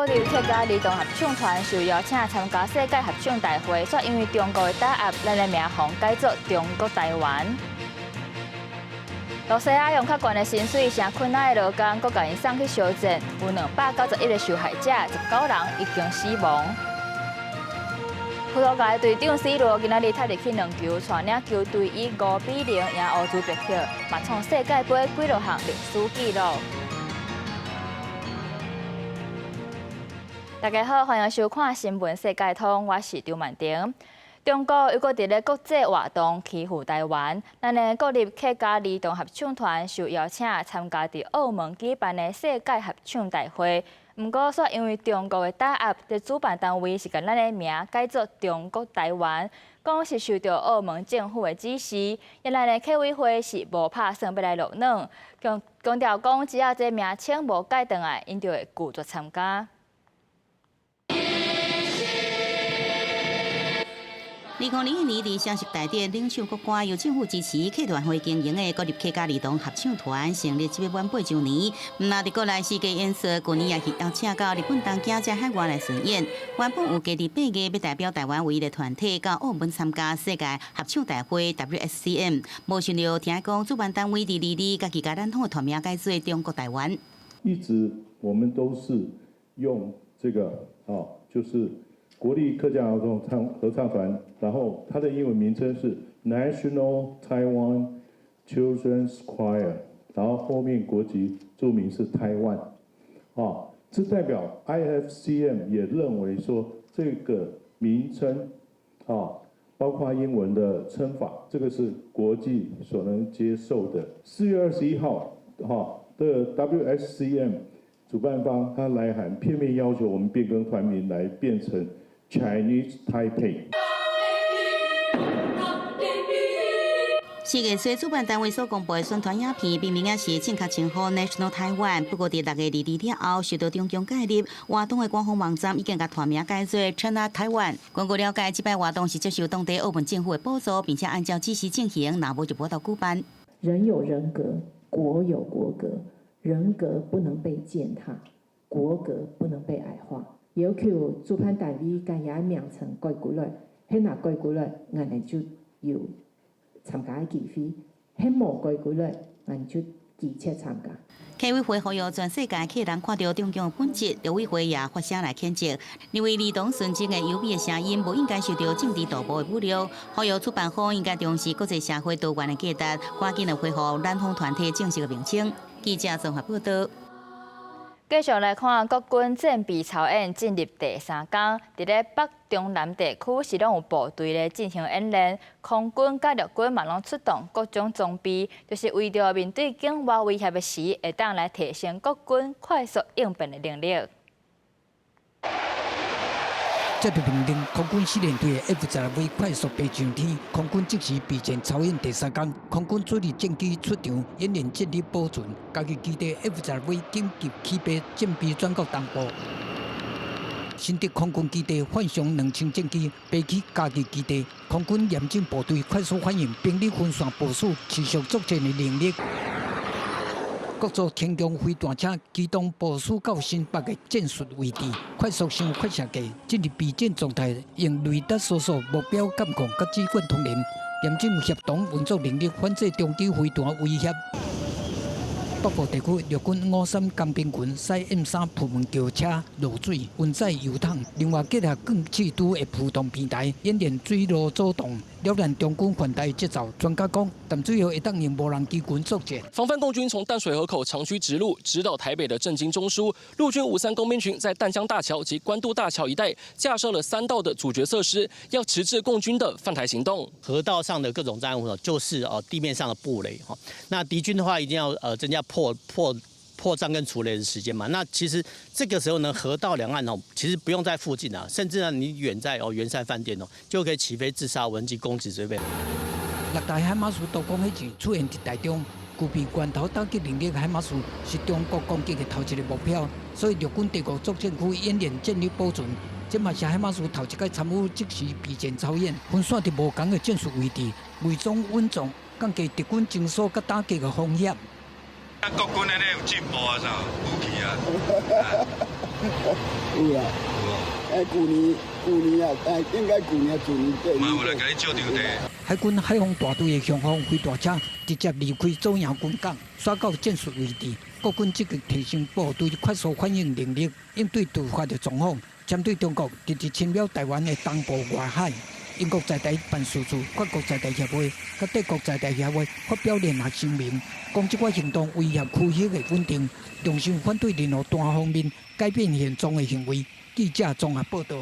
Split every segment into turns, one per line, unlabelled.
國立客家兒童合唱團受邀請參加世界合唱大會，煞因為中國的打壓，咱的名予改做中國台灣。露西亞用較懸的薪水，誠困難的勞工，閣共𪜶送去相戰，有291個受害者，19人已經死亡。葡萄牙隊長 C 羅今仔日踢入去兩球，帶領球隊以5比0贏烏茲別克，嘛創世界盃幾落項歷史紀錄。大家好，歡迎收看新聞世界通，我是張曼婷。中國又閣佇咧國際活動欺負台灣，咱的國立客家兒童合唱團受邀請參加佇澳門舉辦的世界合唱大會。毋過，煞因為中國的打壓，這主辦單位是共咱的名改做中國台灣，講是受著澳門政府的指示。咱的客委會是無拍算欲來落軟，強強調講只要這名稱無改轉來，𪜶就會拒絕參加。
2021年，佇雙十大典領唱國歌，由政府支持客團會經營的國立客家兒童合唱團成立這欲滿8週年。毋但佇國內世界演出，舊年也是邀請到日本東京這海外來巡演。原本預計佇8月欲代表台灣唯一的團體到澳門參加世界合唱大會 WSCM，無想著聽講主辦單位佇二二家己共咱的團名改做中國台灣。
一直我們都是用這個啊，就是。國立客家兒童唱合唱團，然後它的英文名稱是 National Taiwan Children's Choir，然後後面國籍註明是台灣，啊，這代表 IFCM 也認為說這個名稱，啊，包括英文的稱法，這個是國際所能接受的。4月21號，哈的 WSCM 主辦方他來函片面要求我們變更團名來變成 Chinese Taipei。
4月初主辦單位所公布的宣傳影片，明明也是正確稱呼 National Taiwan，不過佇6月22了後，受到中共介入，活動的官方網站已經共團名改做 China Taiwan。根據了解，這擺活動是接受當地澳門政府的補助，並且按照指示進行，若無就無法度舉辦。
人有人格，國有國格，人格不能被踐踏，國格不能被矮化。要求主辦單位共伊名稱改過來，彼若改過來，𪜶哋就有參加的機會；彼無改過來，𪜶就拒絕參加。
客委會呼籲全世界客人看著中共本質，陸委會也發聲來譴責，認為兒童純真的優美的聲音，無應該受著政治圖謀的侮辱。呼籲主辦方應該重視國際社會多元的價值，趕緊來恢復咱方團體正式的名稱。記者綜合報道。
繼續來看國軍戰備操演進入第三工，佇咧北中南地區是攏有部隊咧進行演練，空軍佮陸軍嘛攏出動各種裝備，就是為著面對境外威脅的時，會當來提升國軍快速應變的能力。
接著命令，空軍訓練隊的 F-16V 快速飛上天，空軍即時備戰操演第三工，空軍主力戰機出場演練戰力保存，嘉義基地 F-16V 緊急起飛，戰備轉到東部。新竹空軍基地換上2000戰機飛去嘉義基地，空軍嚴陣部隊快速反應，兵力分散部署，持續作戰的能力。各組天弓飛彈車機動部署到新北的戰術位置，快速想發射架進入備戰狀態，用雷達搜索目標監控佮指管通聯，嚴陣協同運作能力反制中繼飛彈威脅。北部地區陸軍53工兵群駛 M3 破門轎車落水運載油桶，另外結合鋼氣都的浮動平台演練水陸走動，擾亂中軍犯台節奏。專家講，淡水河會當用無人機群作戰。
防範共軍從淡水河口長驅直入，直搗台北的政經中樞。陸軍53工兵群在淡江大橋及關渡大橋一帶架設了三道的阻絕設施，要遲滯共軍的犯台行動。
河道上的各種障礙物就是哦地面上的布雷哈。那敵軍的話一定要增加破障跟除雷的時間嘛。那其實這個時候呢，河道兩岸哦，其實不用在附近啊，甚至呢你遠在哦圓山飯店哦，就可以起飛自殺無人機攻擊這邊。
六台海馬斯多攻火箭出現佇台中，具備源頭打擊能力的海馬斯是中國攻擊的頭一個目標，所以陸軍第五作戰區演練戰力保存，這嘛是海馬斯頭一擺參與即時備戰操演，分散佇無仝的戰術位置，偽裝穩重，降低敵軍偵搜佮打擊的風險。
國軍呢有進步啊，啥武器啊？有啦。哎，舊年舊年啊，哎，應該舊年去年對。
嘛有來共你借場地。
海軍海防大隊的雄風飛彈車直接離開左營軍港，徙到戰術位置。國軍積極提升部隊快速反應能力，應對突發的狀況。針對中國直直侵擾台灣的東部外海，英國在台辦事處、法國在台協會、佮德國在台協會發表聯合聲明，講這款行動威脅區域的穩定，重申反對任何單方面改變現狀的行為。記者綜合報道。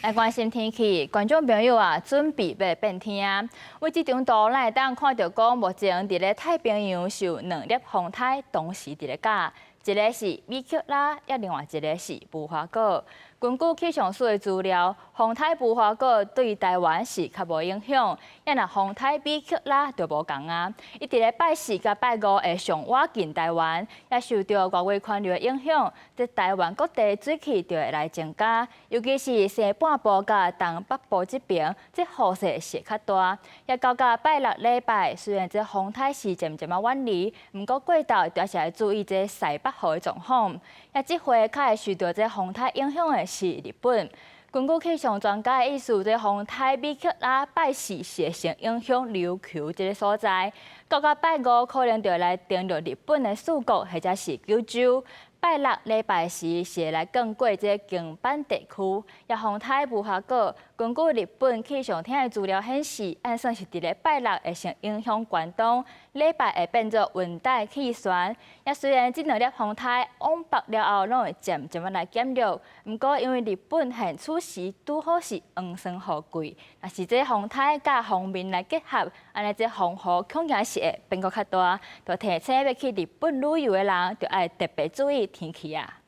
來關心天氣，觀眾朋友啊，準備欲變天啊！為這張圖，咱會當看著講，目前佇咧太平洋是有兩粒風颱同時佇咧咬，一个是米克拉，抑另外一个是無花果。根據氣象署的資料，風颱無花果對台灣是較無影響，抑若風颱米克拉就無仝啊！伊佇咧拜四佮拜五會上倚近台灣，也受著外圍環流的影響，佇台灣各地水汽就會來增加，尤其是西半部佮東北部這爿，這雨勢是會較大。也到甲拜六禮拜，雖然這風颱是漸漸仔遠離，毋過過晝就猶是愛注意這西北雨的狀況。也這回較會受著這風颱影響的是日本。根據氣象專家的意思，這風颱米克拉拜四是會先影響琉球這个所在，到甲拜五可能就會來登陸日本的四國或者是九州。拜六禮拜時是會來經過這個京阪地區，也風颱無花果。根據日本氣象廳的資料顯示，按算是佇咧拜六會先影響關東，禮拜會變做溫帶氣旋。也雖然這兩粒風颱往北了後，攏會漸漸仔來減弱，毋過因為日本現此時拄好是黃霜雨季，若是這風颱佮鋒面來結合，按呢這風雨恐驚是會變閣較大。就提醒欲去日本旅遊的人，就愛特別注意天氣啊。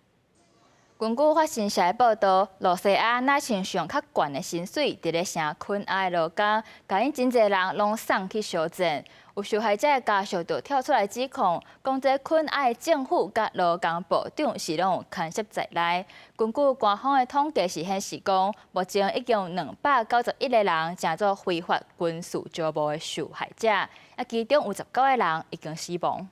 根據法新社的報道，露西亞若像上較懸的薪水，佇咧城肯亞的勞工，共𪜶真濟人攏送去相戰。有受害者的家屬就跳出來指控，講這肯亞的政府佮勞工部長是攏有牽涉在內。根據官方的統計是顯示講，目前已經有291個人成做非法軍事招募的受害者，啊，其中有19個人已經死亡。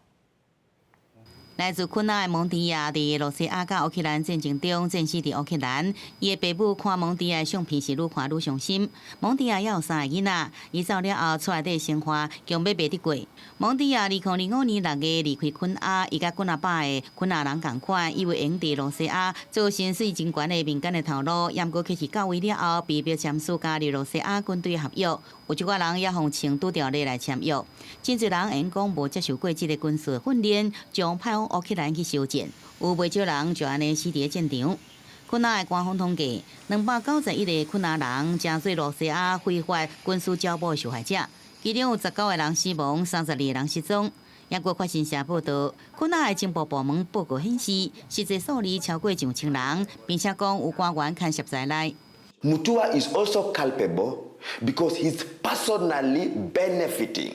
來自肯亞的蒙迪亞佇露西亞佮烏克蘭戰爭中戰死佇烏克蘭。伊的爸母看蒙迪亞的相片是愈看愈傷心。蒙迪亞猶有三个囡仔，伊走了後，厝內底生活強欲袂得過。蒙迪亞2025年6月離開肯亞，伊佮幾若百个肯亞人仝款，以為會佇露西亞做薪水真懸的民間的頭路，毋過卻是到位了後，被迫簽署加入露西亞軍隊合約。有一寡人也予穿拄條例來簽約。真濟人會用講無接受過這个軍事訓練，將派往烏克蘭去修戰，有袂少人就按呢死佇咧戰場。肯亞的官方統計，291個肯亞人成做露西亞非法軍事招募的受害者，其中有19個人死亡，32個人失蹤。英國法新社報道，肯亞的情報部門報告顯示，實際數字超過上千人，並且講有官員牽涉在內。
Mutua is also culpable because he's personally benefiting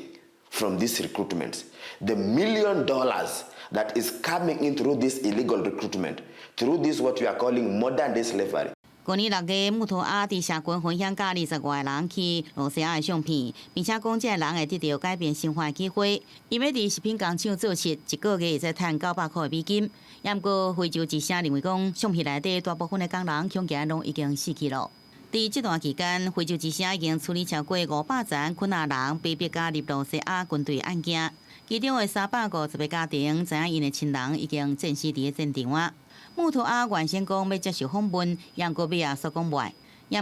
from these recruitments. The million dollars that is coming in through this illegal recruitment, through this what we are calling modern day slavery.
去年6月，穆圖阿佇社群分享佮20外个人去露西亞的相片，並且講這个人會得著改變生活的機會。伊欲佇食品工廠做穡，一個月會使趁900塊的美金。毋過非洲之聲認為講，相片內底大部分的工人恐驚攏已經死去囉。佇這段期間，非洲之聲已經處理超過500宗肯亞人被迫加入露西亞軍隊案件，其中的350個家庭知影𪜶的親人已經戰死佇咧戰場啊。穆圖阿原先講欲接受訪問，毋過尾仔煞講袂。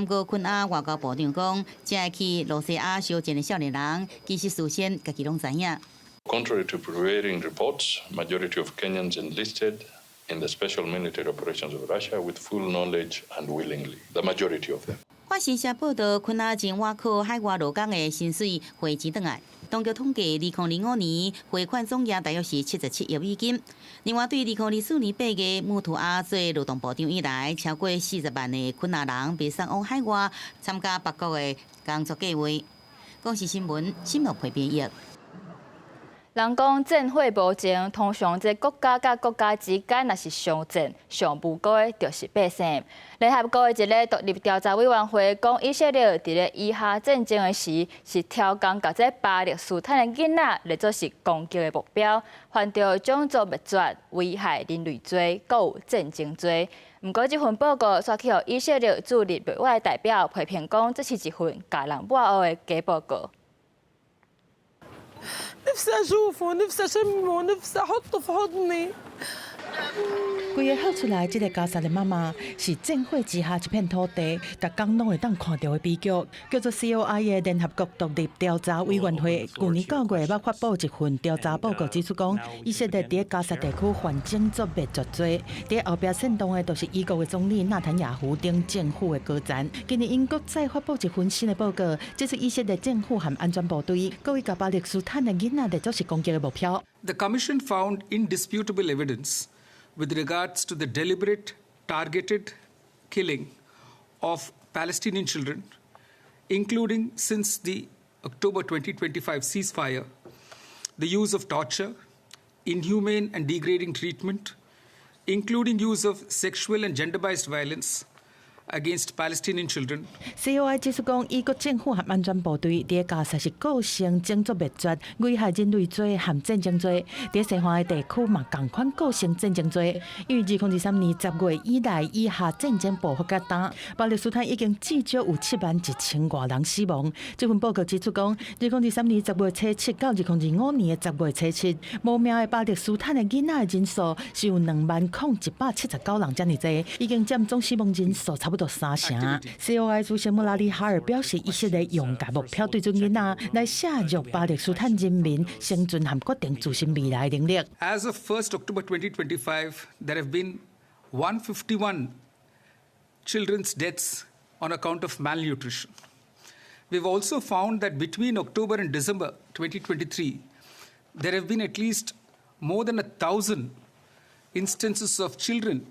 毋過肯亞外交部長講，這个去露西亞相戰的少年人，其實事先家己攏知影。
Contrary to prevailing reports, majority of Kenyans enlisted in the special military operations of Russia with full knowledge and willingly, the majority of them.
法新社報道，肯亞真倚靠海外勞工的薪水匯錢轉來。當局統計，2025年匯款總額大約是77億美金。另外，對2024年8月穆圖阿做勞動部長以來，超過40萬个肯亞人被送往海外參加別國的工作計劃。公視新聞，新聞配編譯。
人講戰火無情，通常這國家佮國家之間若是相戰，上無辜的就是百姓。聯合國的一个獨立調查委員會講，以色列佇咧以哈戰爭的時，是刁工共這巴勒斯坦的囡仔列做是攻擊的目標，犯著種族滅絕、危害人類罪，閣有戰爭罪。毋過這份報告煞去予以色列駐日內瓦代表批評講，這是一份共人抹烏的假報告。
نفسي أشوفه، نفسي أشمه، نفسي أحطه في حضني。
規个哭出來，這个加薩的媽媽是戰火之下一片土地，逐工攏會當看著的悲劇，叫做 COI 的聯合國獨立調查委員會，舊年9月捌發布一份調查報告，指出講，以色列佇加薩地區犯種族滅絕罪，佇後壁煽動的都是以國的總理納坦雅胡等政府的高層。今年英國再發布一份新的報告，指出以色列政府和安全部隊，故意共巴勒斯坦的囡仔列做是攻擊的目標。
The Commission found indisputable evidence with regards to the deliberate, targeted killing of Palestinian children, including since the October 2025 ceasefire, the use of torture, inhumane and degrading treatment, including use of sexual and gender-based violence against Palestinian children.
COI 指出講，以國政府和安全部隊佇加薩是構成種族滅絕、危害人類罪和戰爭罪。佇西岸的地區嘛，仝款構成戰爭罪。因為2023年10月以來，以哈戰爭爆發到今，巴勒斯坦已經至少有7萬1千外人死亡。這份報告指出講，2023年10月初7到2025年的10月初7，無名的巴勒斯坦的囡仔的人數是有20,179人遮爾濟，已經佔總死亡人數差不多三成。COI 主席穆拉里哈爾表示，以色列用共目標對準囡仔來削弱巴勒斯坦人民生存和決定自身未來的能力。
As of 1st October 2025, there have been 151 children's deaths on account of malnutrition. We've also found that between October and December 2023, there have been at least more than 1,000 instances of children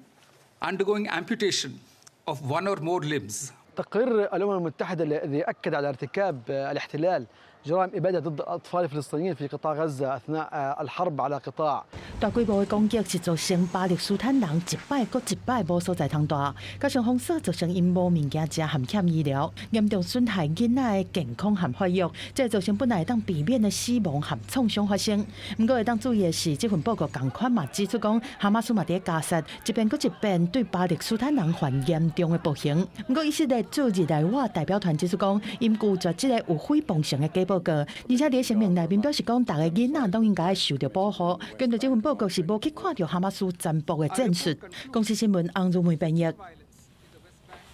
undergoing amputation of one or more limbs.
تقرير الأمم المتحدة الذي أكد على ارتكاب الاحتلال جرائم إبادة ضد الأطفال الفلسطينيين في قطاع غزة أثناء الحرب على القطاع。
大規模的攻擊是造成巴勒斯坦人一擺閣一擺無所在通蹛，加上封鎖造成𪜶無物件食和欠醫療，嚴重損害囡仔的健康和發育，這造成本來會當避免的死亡和創傷發生。毋過會當注意的是，這份報告仝款嘛指出講，哈馬斯嘛佇加薩一遍閣一遍對巴勒斯坦人犯嚴重的暴行。毋過以色列駐日內瓦代表團指出講，𪜶拒絕這个有誹謗性的假報告，而且佇聲明內面表示講，逐个囡仔攏應該受著保護。根據這份報告是無去看著哈馬斯殘暴的戰術。公視新聞洪如梅編譯。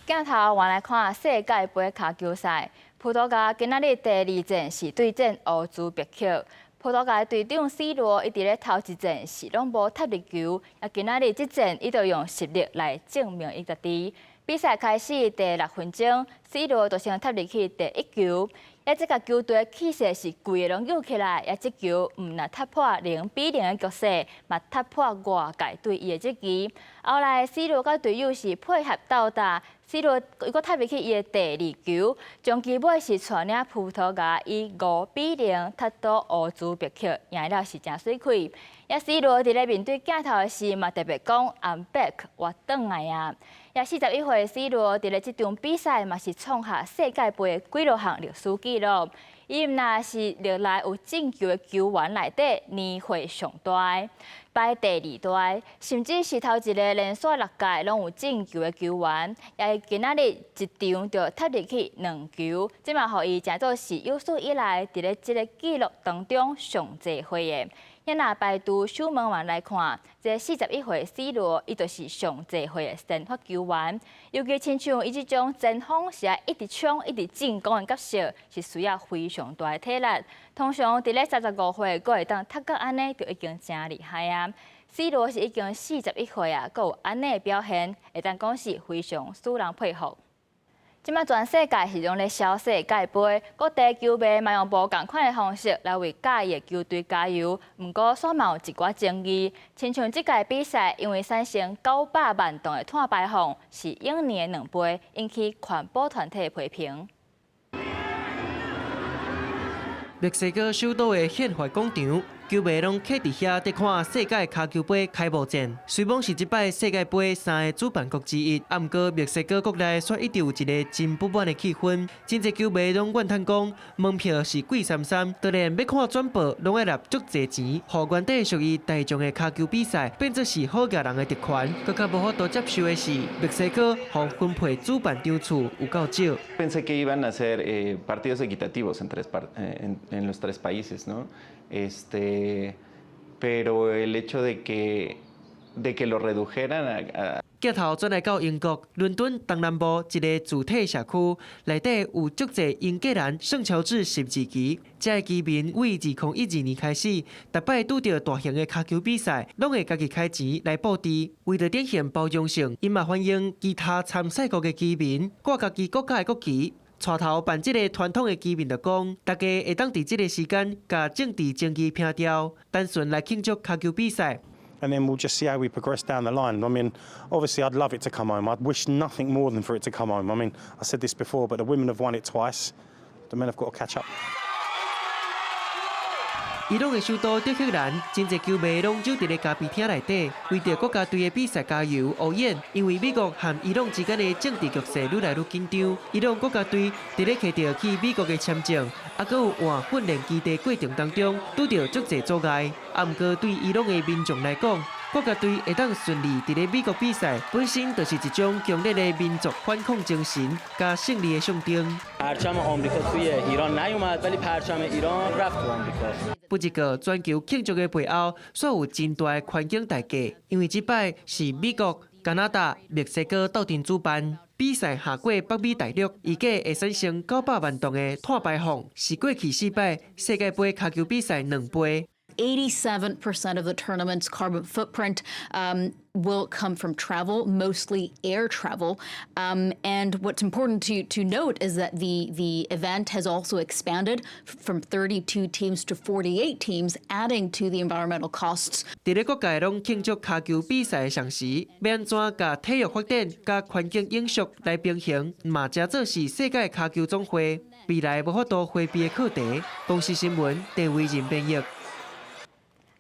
鏡頭換來看世界盃跤球賽，葡萄牙今仔日第二戰是對戰烏茲別克。葡萄牙隊長 C 羅伊佇咧頭一戰是攏無踢入球，啊，今仔日這戰伊就用實力來證明伊家己。比賽開始第6分鐘，C 羅就先踢入去第一球，啊，這個球隊氣勢是規个攏扭起來，啊，這球毋但踢破0比0的局勢，嘛踢破外界對伊的質疑。後來 C 羅佮隊友是配合鬥打，C 羅伊閣踢入去伊的第二球，終其尾是帶領葡萄牙以5比0踢倒烏茲別克，贏了是誠媠氣。啊，C 羅佇咧面對鏡頭的時，嘛特別講 I'm back，我轉來啊！啊，41歲 C 羅佇咧這場比賽嘛是創下世界盃的幾落項歷史紀錄。伊毋但是歷來有進球的球員內底年歲上大，排第二大，甚至是頭一个連續六屆攏有進球的球員。也今仔日一場就踢入去兩球，這嘛予伊成做是有史以來佇咧這个紀錄當中上濟歲的。若排除守門員來看，這41歲 C 羅，伊就是上濟歲的先發球員。尤其親像伊這種前鋒是愛一直衝、一直進攻的角色，是需要非常大的體力。通常佇咧35歲，閣會當踢到按呢，就已經誠厲害啊。C 羅是已經41歲啊，閣有按呢的表現，會當講是非常使人佩服。這擺全世界是攏咧燒世界盃，各地球迷嘛用無仝款的方式來為佮意的球隊加油。毋過，煞嘛有一寡爭議，親像這屆比賽，因為產生900萬噸的碳排放，是往年的2倍，引起環保團體的批評。
墨西哥首都的憲法廣場，球迷攏徛佇遐佇看世界跤球杯開幕戰。雖罔是這擺世界盃三个主辦國之一，啊，毋過墨西哥國內煞一直有一个真不滿的氣氛。真濟球迷攏怨嘆講，門票是貴參參，當然欲看轉播攏愛納足濟錢，予原底屬於大眾的跤球比賽變做是好額人的特權。閣較無法度接受的是，墨西哥予分配主辦場次有夠少。
Pensé que iban a ser partidos equitativos en los tres países, ¿no? Pero el hecho de que lo redujeran a
鏡頭轉來到英國倫敦東南部一个主體社區，內底有足濟英格蘭聖喬治十字旗。這个居民對2012年開始，逐擺拄著大型的跤球比賽，攏會家己開錢來布置。為著展現包容性，𪜶嘛歡迎其他參賽國的居民掛家己國家的國旗。帶頭辦這个傳統的居民就講，大家會當佇這个時間，共政治爭議撇掉，單純來慶祝跤球比賽。
And then we'll just see how we progress down the line. I mean, obviously, I'd love it to come home. I'd wish nothing more than for it to come home. I mean, I said this before, but the women have won it twice. The men have got to catch up.
伊朗的首都德黑蘭，真濟球迷攏聚佇咧咖啡廳內底，為著國家隊的比賽加油呼應。因為美國和伊朗之間的政治局勢愈來愈緊張，伊朗國家隊佇咧摕著去美國的簽證，猶閣有換訓練基地過程當中，拄著足濟阻礙。啊，毋過對伊朗的民眾來講，國家隊會當順利佇咧美國比賽，本身就是一種強烈的民族反抗精神佮勝利的象徵。
پرچم آمریکا توی ایران نیومد ولی پرچم ایران رفت تو آمریکا。
不過全球慶祝的背後，煞有真大的環境代價，因為這擺是美國、加拿大、墨西哥鬥陣主辦比賽，橫過北美大陸，預計會產生900萬噸的碳排放，是過去四擺世界盃跤球比賽兩倍。
87% of the tournament's carbon footprint will come from travel, mostly air travel. And what's important to note is that the event has also expanded from 32 teams to 48 teams, adding to the environmental costs.
佇咧各界攏慶祝跤球比賽的同時，欲按怎共體育發展佮環境永續來平衡，嘛誠做是世界跤球總會未來無法度迴避的課題。公視新聞，鄭惟仁編譯。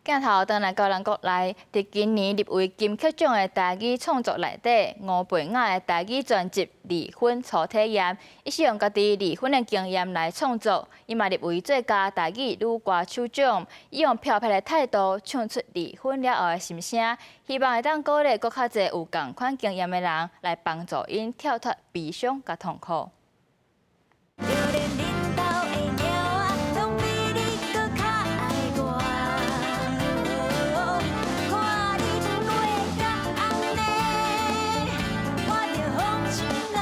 鏡頭轉來到咱國內，佇今年入圍金曲獎的台語創作內底，吳培雅的台語專輯《離婚初體驗》，伊是用家己離婚的經驗來創作，伊嘛入圍最佳台語女歌手獎，伊用飄撇的態度唱出離婚了後的心聲，希望會當鼓勵閣較濟有仝款經驗的人來幫助𪜶跳脫悲傷佮痛苦。
就連恁兜的貓仔，攏比你閣較愛我。看你過甲按呢，我就放心啦。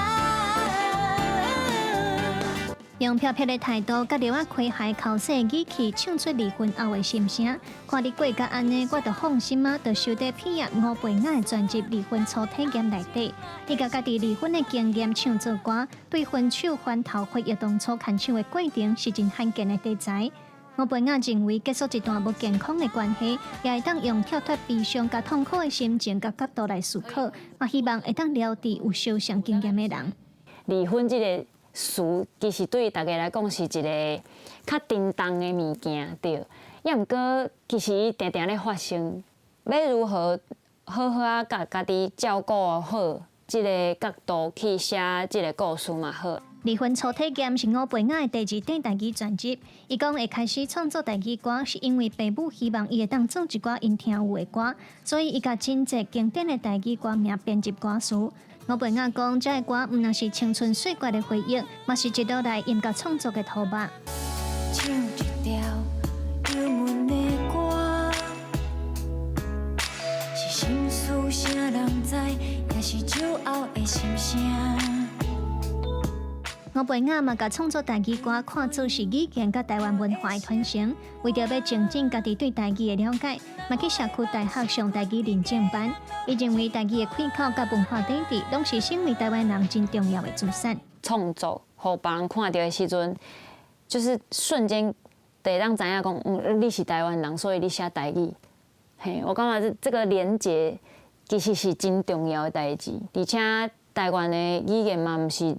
用飄撇的態度，佮著仔詼諧剾洗語氣，唱出離婚後的心聲。看你過甲按呢，我就放心啊！就收佇片葉吳培雅的專輯《離婚初體驗》內底，伊共家己離婚的經驗唱做歌，對分手翻頭回憶當初牽手的過程是真罕見的題材。吳培雅認為結束一段無健康的關係，也會當用跳脫悲傷佮痛苦的心情佮角度來思考，嘛希望會當療治有相像經驗的人。
離婚這个詞，其實對大家來講是一个較沉重的物件，對。抑毋過，其實伊定定咧發生，欲如何好好仔共家己照顧好，這个角度去寫這个故事嘛好。
離婚初體驗是吳培雅的第二張台語專輯。伊講會開始創作台語歌，是因為爸母希望伊會當做一寡𪜶聽有的歌，所以伊共真濟經典的台語歌名編入歌詞。吳培雅講，這个歌毋但是青春歲月的回憶，嘛是一路來音樂創作的塗墨。
唱一條憂悶的歌，是心事啥人知，也是酒後的心聲。
吳培雅嘛，共創作台語歌看做是語言佮台灣文化的傳承，為著欲精進家己對台語的了解，嘛去社區大學上台語認證班。伊認為台語的開口佮文化底底，攏是身為台灣人真重要的資產。
創作予別人看著的時陣，就是瞬間就會當知影講，你是台灣人，所以你寫台語。嘿，我感覺這個連結其實是真重要的代誌，而且台灣的語言嘛，毋是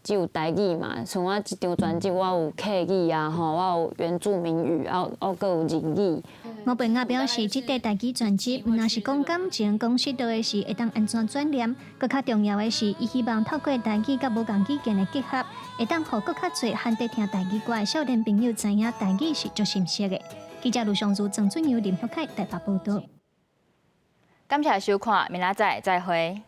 只有台語嘛，像我這張專輯，我有客語啊，吼，我有原住民語，啊，我閣有日語。
吳貝雅表示，這塊台語專輯毋但是講感情、講實在的是會當按怎轉念，閣較重要的是，伊希望透過台語佮無仝語言的結合，會當予閣較濟罕得聽台語歌的少年朋友知影台語是足深色的。記者盧尚如、鄭俊陽、林福凱台北報道。
感謝收看，明仔載再會。